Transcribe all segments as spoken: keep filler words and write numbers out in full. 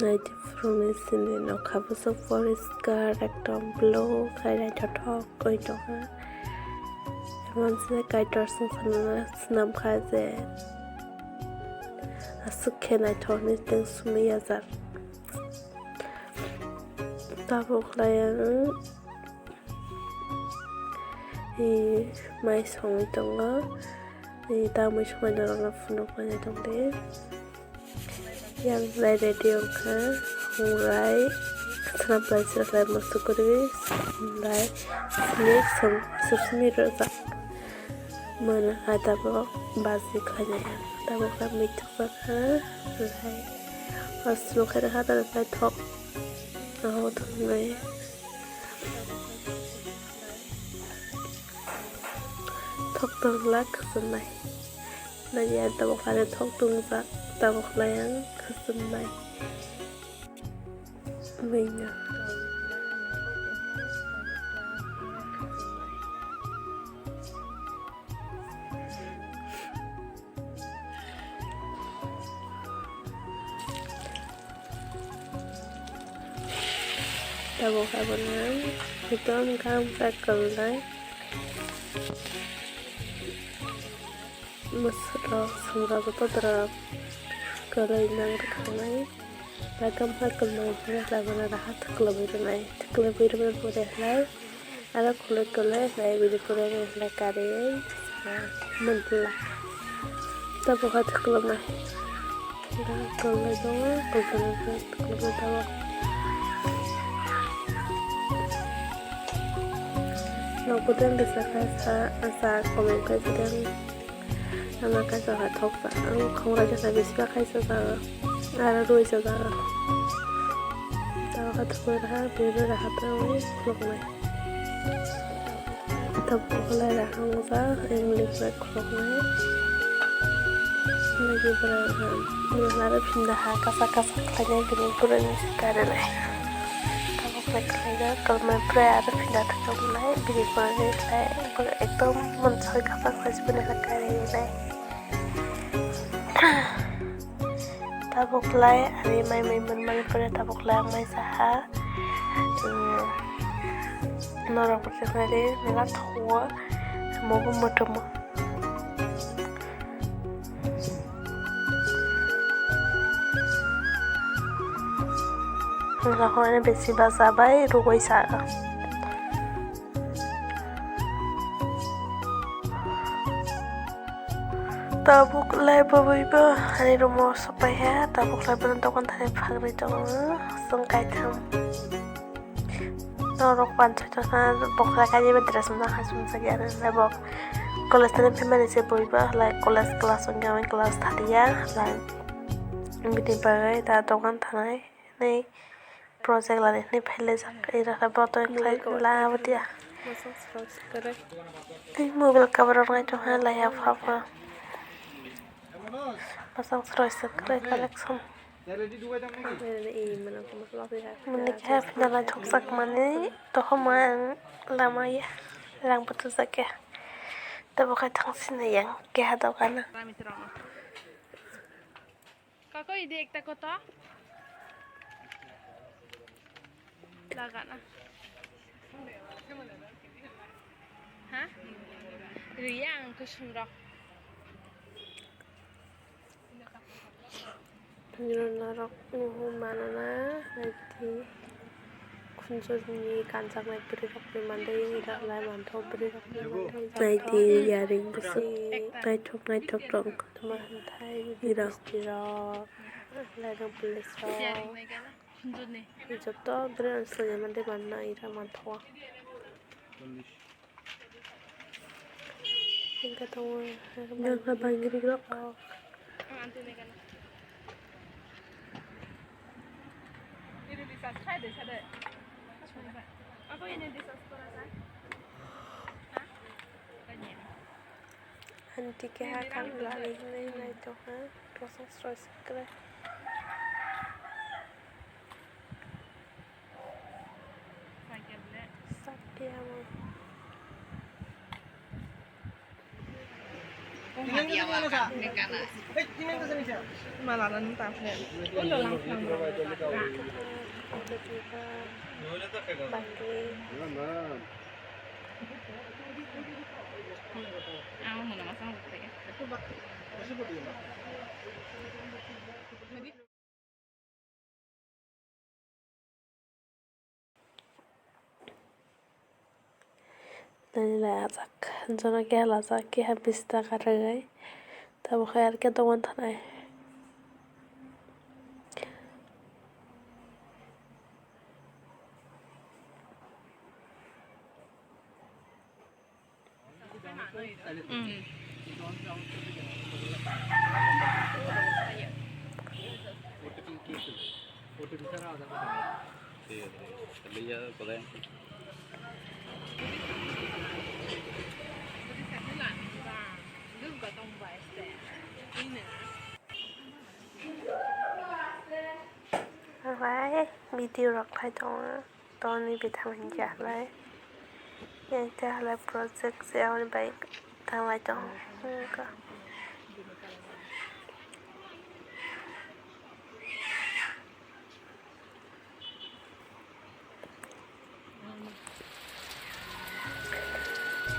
Naidi phuru ni simi nokha bwswk poriskar, ekdom blue khai naithothok oi tongkha. Emon se Kaitor swngcharno swnamkha je aswk khe naithok hinwi tei sumui yajak. Tabuk khlai ang, eh, mai songwi tongo. Eh, tamwi songwi norokno phunukmani tongdi. Yang lai ready wngkha, hwnglai, swnam lai, swnam lai, musu kwrwi, hwnglai, sini, sum-, sumsumi rwjak. Mano hai tabuk baji khlainai ang. Tabuk khe muitu bakha, hwnglai, aswk khe rwkha, tabuk khe thok, ahok thoknai. Thok tongla khwchwmnai. Nani ang tabuk khlai thok tongjak, tabuk khlai ang khwchwmnai. Bini. Tabuk abono ekdom gam gak kwlwng. Mwswk rok, swngrok joto borok kwlwi nang rwkhanai. Bai gam gak kwlwng rwkhanai, abono raha thwklwbwi rwnai. Thwklwbwi rwmani pore khlai. Aro khuloi khuloi khlai bini pore khlai kari manpla. Tabuk kha thwklwmai. Khuloi tongo, khuloi tongo. Nokbo tei bwsa kha sa, sa comment khai pore. Ama kaisa kha thoksa, ang khongra jasa bisi ba kaisa jaga, aro rui jaga. Tamo kha thokwi raha, bini raha tamo khuluknai. Tabuk khlai raha wngkha, ang liprai khuluknai. Nagi bwrwi, bwrwi aro phinda ha kasa kasa khlainai, bini bwrwini karinai. Tabuk khlai khlaijak, kwlwngma bwrwi aro phinda thwknai, bini bwrwini khlai, ekdom mwnsa kasa khlai se bini khlai karinai. Tabuk lai ani mai mai manmani pore tabuk lai ang mai saha. Norok bo khe nari mela thuo mobo motomo. Mela hwnwi besi bacha bai rugwi sa. Tabuk lai bwbwi bo ani room o swpaiha, tabuk lai bono dokan thani phagri tongo, chwng kaitham. Norok pansoi tongkha, bokra kaiwi dress wngkha, chumsok ya, bo college thani phaimani se bwbwi bo, lai college class wngya, class thaliya, lai bini bagwi da dokan thanai. Ni project lani hwnwi phailaijak, ira khe bo tong khlai la abotya. Tei mobile cover rok nai tongkha laiya pha pha. Bwsang sroi se kwrwi collection. Mani khe phinala thukjak mani tokhoma ang lama ya rang bwtwjak ya. Tei bo khai thang sini yang keha dokan. Kako ide ekta koto. Lagana. Ha? Riyang kusum rok. Norok nuhu manana naidi. Khunjurni kanjaknai bwrwirokni mandai wngwi rwkhlai manthok bwrwirokni mandai. Naidi yaring bwswk naithok naithok tong. Tama hwnthai bini bistirok, lairok bwlwisrok. Joto bwrwirok swngya mandai manna ira manthogo. Hingke tongo. Nangkha bangiri rok. Aunty keha kang lari hinui nai tongkha, bosong sroi se kwrwi. Satya mo. Malala nung tang phai. Ulo lang phang. Bangke. Ang hwnwi masa masa. Nani lai ajak, jono keha lajak, keha bista karwi, tabuk hai ar khe dogan thanai. Alright, video rok khai tongo. Toni bithang hinkhe halai, hinkhe halai project se aboni bai thanglai tongo.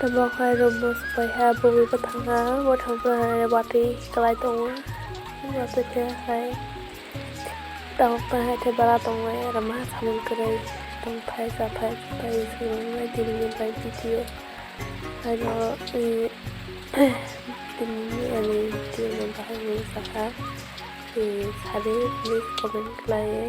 Tabuk hai room o swpaiha bwrwi bwthangkha, bwthangkha hai watwi kwlai tongo, watwi khe hai. Tabuk tei hai khe bara tongo, aro ma samung kwrwi tongthai chathai chathai swrwngmani tini ni bai video. Aro, eh, tini ni ani video no bahai mung sakha, eh, sadi please comment khlaiwi.